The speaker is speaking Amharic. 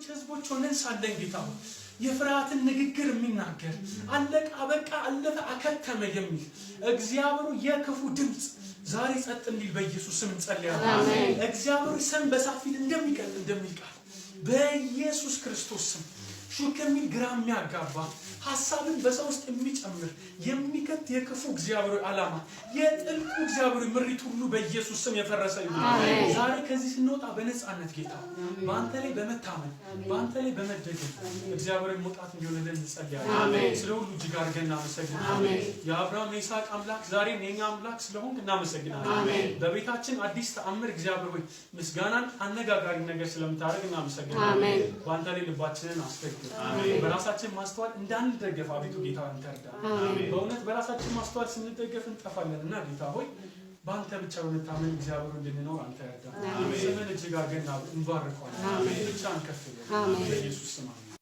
ከሌሎች ህዝቦች ሆነን ሳለን ጌታ ሆይ፣ የፍርሃትን ንግግር የሚናገር፣ አለቀ፣ አበቃ፣ አለፈ፣ አከተመ የሚል እግዚአብሔሩ የክፉ ድምፅ ዛሬ ጸጥ እንዲል በኢየሱስ ስም እንጸልያለን። እግዚአብሔሩ ሰም በእሳት ፊት እንደሚቀልጥ እንደሚል ቃል በኢየሱስ ክርስቶስ ስም ሹክ የሚል፣ ግራ የሚያጋባ ሀሳብን በሰው ውስጥ የሚጨምር፣ የሚከት የክፉ እግዚአብሔር ዓላማ፣ የጥልቁ እግዚአብሔር ምሪት ሁሉ በኢየሱስ ስም የፈረሰ ይሁን። ዛሬ ከዚህ ስንወጣ በነፃነት ጌታ በአንተ ላይ በመታመን፣ በአንተ ላይ በመደገፍ እግዚአብሔር መውጣት እንዲሆንልን እንጸልያለን። ስለ ሁሉ እጅግ አድርገን እናመሰግናለን። የአብርሃም የይስሐቅ አምላክ ዛሬም የኛ አምላክ ስለሆንክ እናመሰግናለን። በቤታችን አዲስ ተአምር እግዚአብሔር ሆይ ምስጋናን አነጋጋሪ ነገር ስለምታደርግ እናመሰግናለን። በአንተ ላይ ልባችንን አስደግፍ። በራሳችን ማስተዋል እንዳንደገፍ አቤቱ ጌታ አንተ እርዳን። በእውነት በራሳችን ማስተዋል ስንደገፍ እንጠፋለን እና ጌታ ሆይ በአንተ ብቻ በመታመን እግዚአብሔር እንድንኖር አንተ እርዳን። ስምን እጅግ አድርገን እንባርከዋለን። ብቻ እንከፍለን በኢየሱስ ስም አሜን።